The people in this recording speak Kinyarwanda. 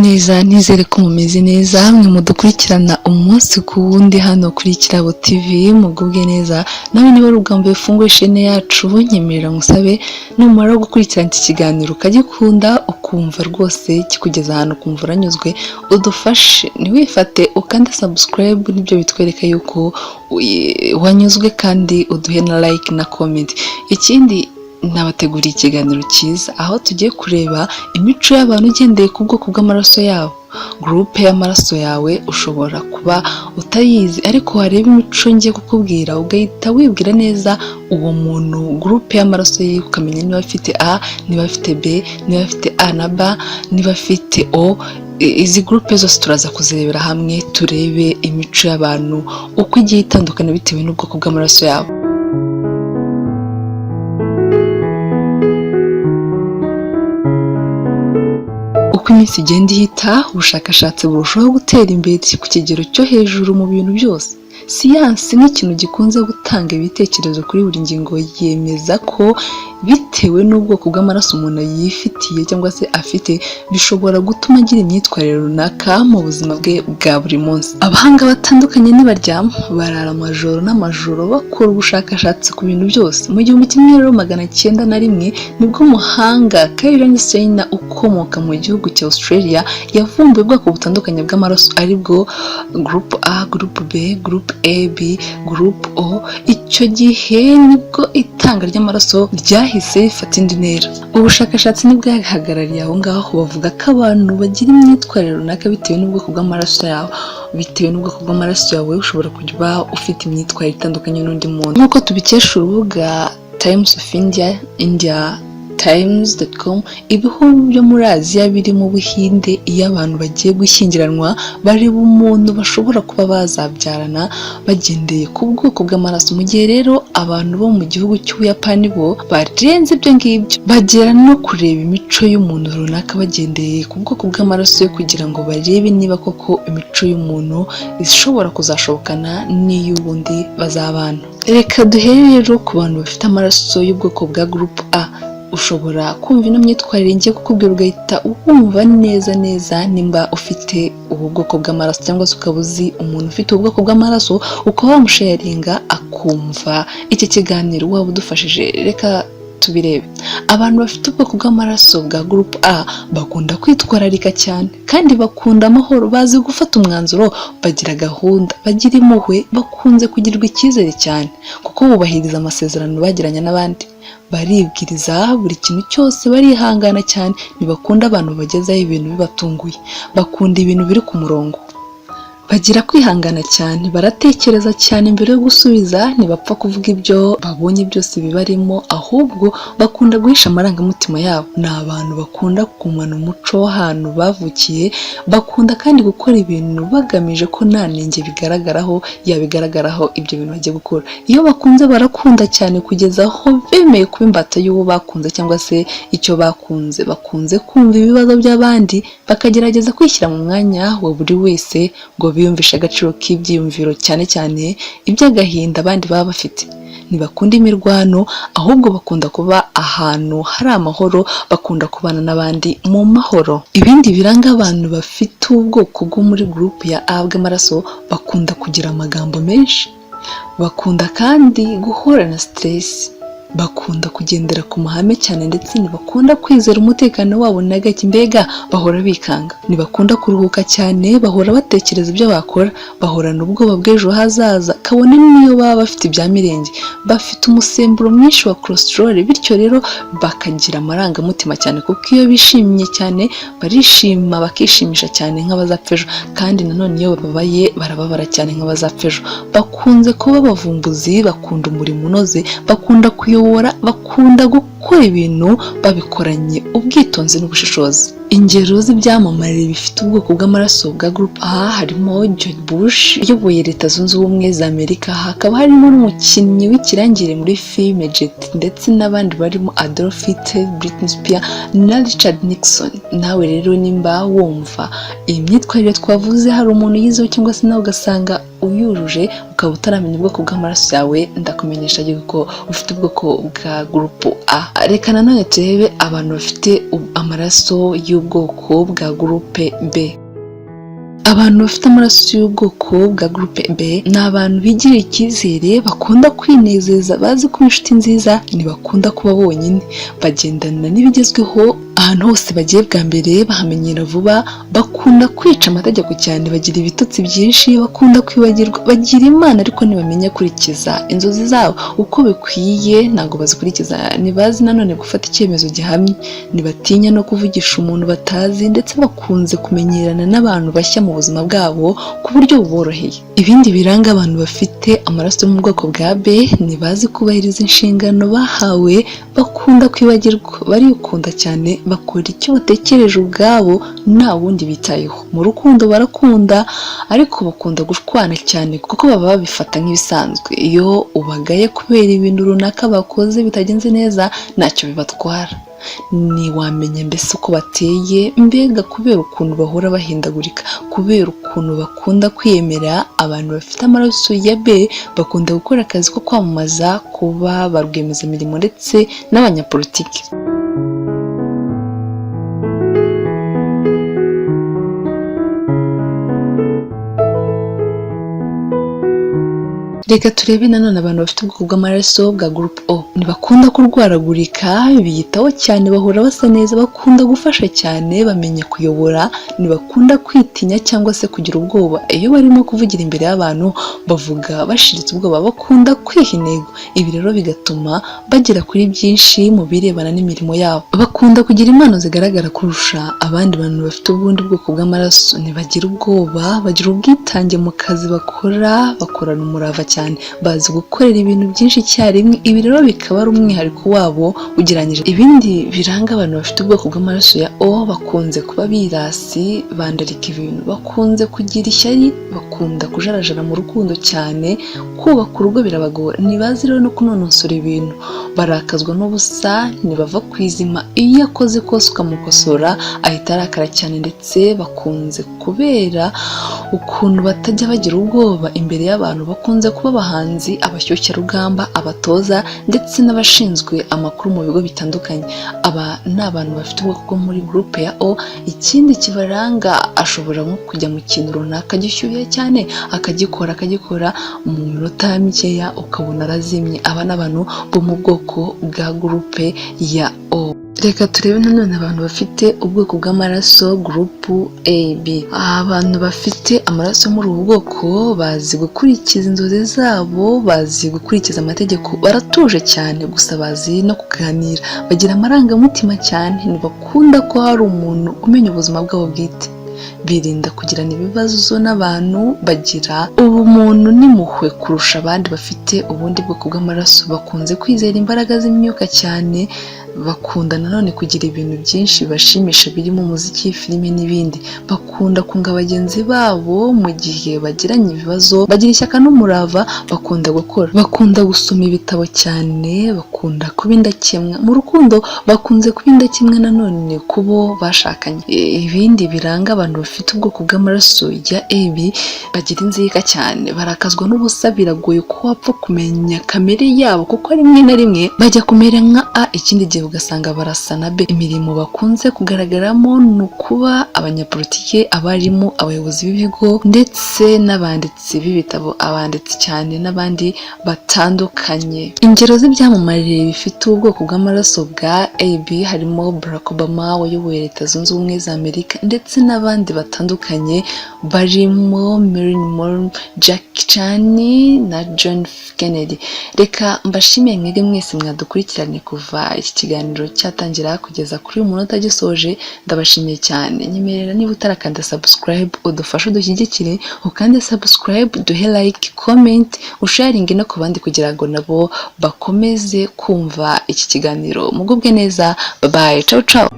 Neza, nizere ko mumeze neza, mwe mudukurikirana umunsi ku wundi hano kuri Kirabo TV, mugubwe neza. Nawe niba ari ubwa mbere ufunguye chaîne yacu, nyemerera ngusabe, numara gukurikirana iki kiganiro ukagikunda, ukumva rwose kikugeza ahantu ukumva uranyuzwe, udufashe ntiwifate, ukande subscribe, nibyo bitwereka yuko wanyuzwe, kandi uduhe na like na comment. Ikindi, nabateguriye ikiganiro cyiza aho tugiye kureba imico y'abantu ugendeye ku bwoko bw'amaraso yabo. Groupe y'amaraso yawe ushobora kuba utayizi, ariko wareba imico ngiye kukubwira ugahita wibwira neza uwo muntu groupe y'amaraso ye, ukamenya niba afite A, niba afite B, niba afite A na B, niba afite O. Izi groupe zose turaza kuzirebera hamwe, turebe imico y'abantu uko igiye itandukana bitewe n'ubwoko bw'amaraso yabo. Uko iminsi igenda ihita, ubushakashatsi burushaho gutera imbere ku kigero cyo hejuru mu bintu byose. Siyansi ni ikintu gikunze gutanga ibitekerezo kuri buri ngingo, yemeza ko bitewe n'ubwoko bw'amaraso umuntu yifitiye cyangwa se afite, bishobora gutuma agira imyitwarire runaka mu buzima bwe bwa buri munsi. Abahanga batandukanye ntibaryama, barara amajoro n'amajoro bakora ubushakashatsi ku bintu byose. Mu 1901 nibwo umuhanga Karl Steiner ukomoka mu gihugu cya Australia yavumbuye ubwoko butandukanye bw'amaraso, aribwo group A, group B, group AB, group O. Icyo gihe nibwo itanga ry'amaraso ryahise rifata indi ntera. Ubushakashatsi ntibwahagarariye aho ngaho, bavuga ko abantu bagira imyitwarire runaka bitewe n'ubwoko bw'amaraso yabo. Bitewe n'ubwoko bw'amaraso yawe, ushobora kuba ufite imyitwarire itandukanye n'undi muntu. Nk'uko tubikesha urubuga Times of India, India Times.com, ibihugu byo muri Aziya birimo Ubuhinde, iyo abantu bagiye gushyingiranwa bareba umuntu bashobora kuba bazabyarana bagendeye ku bwoko bw'amaraso. Mu gihe rero abantu bo mu gihugu cy'Ubuyapani bo barenze ibyo ngibyo, bagera no kureba imico y'umuntu runaka bagendeye ku bwoko bw'amaraso ye, kugira ngo barebe niba koko imico y'umuntu ishobora kuzashobokana n'iy'ubundi bazabana. Reka duhere rero ku bantu bafite amaraso y'ubwoko bwa group A. Ushobora kumva ino myitwarire ngiye kukubwira ugahita wumva neza neza nimba ufite ubu bwoko bw'amaraso, cyangwa se ukaba uzi umuntu ufite ubu bwoko bw'amaraso, ukaba wamusharinga akumva iki kiganiro, waba udufashije. Reka tubirebe. Abantu bafite ubwoko bw'amaraso bwa group A bakunda kwitwararika cyane kandi bakunda amahoro, bazi gufata umwanzuro, bagira gahunda, bagira impuhwe, bakunze kugirirwa icyizere cyane kuko bubahiriza amasezerano bagiranye n'abandi, baribwiriza buri kintu cyose, barihangana cyane, ntibakunda abantu bagezaho ibintu bibatunguye, bakunda ibintu biri ku murongo, bagira kwihangana cyane, baratekereza cyane mbere yo gusubiza, ntibapfa kuvuga ibyo babonye byose bibarimo, ahubwo bakunda guhisha amarangamutima yabo. Ni abantu bakunda kugumana umuco w'ahantu bavukiye, bakunda kandi gukora ibintu bagamije ko nta nenge bigaragaraho, yabigaragaraho ibyo bintu bagiye gukora. Iyo bakunze barakunda cyane kugeza aho bemeye kuba imbata y'uwo bakunze cyangwa se icyo bakunze. Bakunze kumva ibibazo by'abandi, bakagerageza kwishyira mu mwanya wa buri wese ngo biyumvishe agaciro k'ibyiyumviro, cyane cyane iby'agahinda abandi baba bafite. Ntibakunda imirwano, ahubwo bakunda kuba ahantu hari amahoro, bakunda kubana n'abandi mu mahoro. Ibindi biranga abantu bafite ubwoko bwo muri group ya A bw'amaraso: bakunda kugira amagambo menshi, bakunda kandi guhorana stress, bakunda kugendera ku mahame cyane, ndetse ntibakunda kwizera umutekano wabo na gake, mbega bahora bikanga. Ntibakunda kuruhuka cyane, bahora batekereza ibyo bakora, bahorana ubwoba bw'ejo hazaza, kabone n'iyo baba bafite ibya mirenge. Bafite umusemburo mwinshi wa cholesterol, bityo rero bakagira amarangamutima cyane, kuko iyo bishimye cyane barishima, bakishimisha cyane nk'abazapfa ejo, kandi nanone iyo bababaye barababara cyane nk'abazapfa ejo. Bakunze kuba abavumbuzi, bakunda umurimo unoze, bakunda kuyobora, bakunda gukora ibintu babikoranye ubwitonzi n'ubushishozi. Ingero z'ibyamamare bifite ubwoko bw'amaraso bwa group A harimo George Bush uyoboye Leta Zunze Ubumwe za Amerika, hakaba harimo n'umukinnyi w'ikirangirire muri filime Jet, ndetse n'abandi barimo Adolf Hitler, Britney Spears na Richard Nixon. Nawe rero nimba wumva iyi myitwarire twavuze hari umuntu uyiziho, cyangwa se nawe ugasanga uyujuje, ukaba utaramenya ubwoko bw'amaraso yawe, ndakumenyesha yuko ufite ubwoko bwa group A. Reka nanone turebe abantu bafite amaraso amaraso y'ubwoko bwa groupe B. Abantu bafite amaraso y'ubwoko bwa groupe B ni abantu bigirira icyizere, bakunda kwinezeza, bazi kuba inshuti nziza, ntibakunda kuba bonyine, bagendana n'ibigezweho, ahantu hose bagiye bwa mbere bahamenyera vuba, bakunda kwica amategeko cyane, bagira ibitotsi byinshi, bakunda kwibagirwa, bagira Imana ariko ntibamenya kurikiza inzozi zabo uko bikwiye, ntabwo bazikurikiza, ntibazi nanone gufata icyemezo gihamye, ntibatinya no kuvugisha umuntu batazi, ndetse bakunze kumenyerana n'abantu bashya mu buzima bwabo ku buryo buboroheye. Ibindi biranga abantu bafite amaraso yo mu bwoko bwa B: ntibazi kubahiriza inshingano bahawe, bakunda kwibagirwa, barikunda cyane, bakora icyo batekereje ubwabo nta wundi bitayeho. Mu rukundo barakunda, ariko bakunda gushwana cyane kuko baba babifata nk'ibisanzwe. Iyo ubagaye kubera ibintu runaka bakoze bitagenze neza, ntacyo bibatwara. Ntiwamenya mbese uko bateye, mbega kubera ukuntu bahora bahindagurika, kubera ukuntu bakunda kwiyemera. Abantu bafite amaraso ya B bakunda gukora akazi ko kwamamaza, kuba ba rwiyemezamirimo ndetse n'abanyapolitiki. Reka turebe nanone abantu bafite ubwoko bw'amaraso bwa groupe O. Ntibakunda kurwaragurika, biyitaho cyane, bahora basa neza, bakunda gufasha cyane, bamenya kuyobora, ntibakunda kwitinya cyangwa se kugira ubwoba. Iyo barimo kuvugira imbere y'abantu bavuga bashiritse ubwoba, bakunda kwiha intego. Ibi rero bigatuma bagera kuri byinshi mu birebana n'imirimo yabo. Bakunda kugira impano zigaragara kurusha abandi bantu bafite ubundi bwoko bw'amaraso. Ntibagira ubwoba, bagira ubwitange mu kazi bakora, bakorana umurava cyane, bazi gukorera ibintu byinshi icyarimwe. Ibi rero bikaba ari umwihariko wabo ugereranyije. Ibindi biranga abantu bafite ubwoko bw'amaraso ya O: bakunze kuba birasi, bandarika ibintu, bakunze kugira ishyari, bakunda kujarajara mu rukundo cyane, kubaka urugo birabagora, ntibazi rero no kunonosora ibintu, barakazwa n'ubusa, ntibava ku izima, iyo akoze kose ukamukosora ahita arakara cyane, ndetse bakunze kubera ukuntu batajya bagira ubwoba imbere y'abantu, bakunze kuba abahanzi, abashyushyarugamba, abatoza ndetse n'abashinzwe amakuru mu bigo bitandukanye. Aba ni abantu bafite ubwoko bwo muri groupe ya O. Ikindi kibaranga, ashobora nko kujya mu kintu runaka gishyushye cyane akagikora mu minota mikeya ukabona arazimye. Aba ni abantu bo mu bwoko bwa groupe ya O. Reka turebe nanone abantu bafite ubwoko bw'amaraso groupe AB. Abantu bafite amaraso muri ubu bwoko bazi gukurikiza inzozi zabo, bazi gukurikiza amategeko, baratuje cyane, gusa bazi no kuganira, bagira amarangamutima cyane, ntibakunda ko hari umuntu umenya ubuzima bwabo bwite, birinda kugirana ibibazo n'abantu, bagira ubumuntu n'impuhwe kurusha abandi bafite ubundi bwoko bw'amaraso, bakunze kwizera imbaraga z'imyuka cyane, bakunda nanone kugira ibintu byinshi bibashimisha birimo umuziki, filime n'ibindi, bakunda kunga bagenzi babo mu gihe bagiranye ibibazo, bagira ishyaka n'umurava, bakunda gukora, bakunda gusoma ibitabo cyane, bakunda kuba indakemwa mu rukundo, bakunze kuba indakemwa nanone ku bo bashakanye. Ibindi biranga abantu bafite ubwoko bw'amaraso ya AB: bagira inzika cyane, barakazwa n'ubusa, biragoye ko wapfa kumenya kamere yabo kuko rimwe na rimwe bajya kumera nka A, ikindi gihe ugasanga barasa na B. Imirimo bakunze kugaragaramo ni ukuba abanyapolitike, abarimu, abayobozi b'ibigo ndetse n'abanditsi b'ibitabo, abanditsi cyane n'abandi batandukanye. Ingero z'ibyamamare bifite ubwoko bw'amaraso bwa AB harimo Barack Obama wayoboye Leta Zunze Ubumwe za Amerika ndetse n'abandi batandukanye barimo Marilyn Monroe, Jackie Chan na John F. Kennedy. Reka mbashimiye mwebwe mwese mwadukurikiranye kuva iki kiganiro cyatangira kugeza kuri uyu munota gisoje, ndabashimiye cyane. Nyemerera niba utarakanda subscribe udufashe udushyigikire, ukande subscribe, duhe like, comment, usharinge no ku bandi kugira ngo nabo bakomeze kumva iki kiganiro. Mugubwe neza, bye bye, ciao ciao.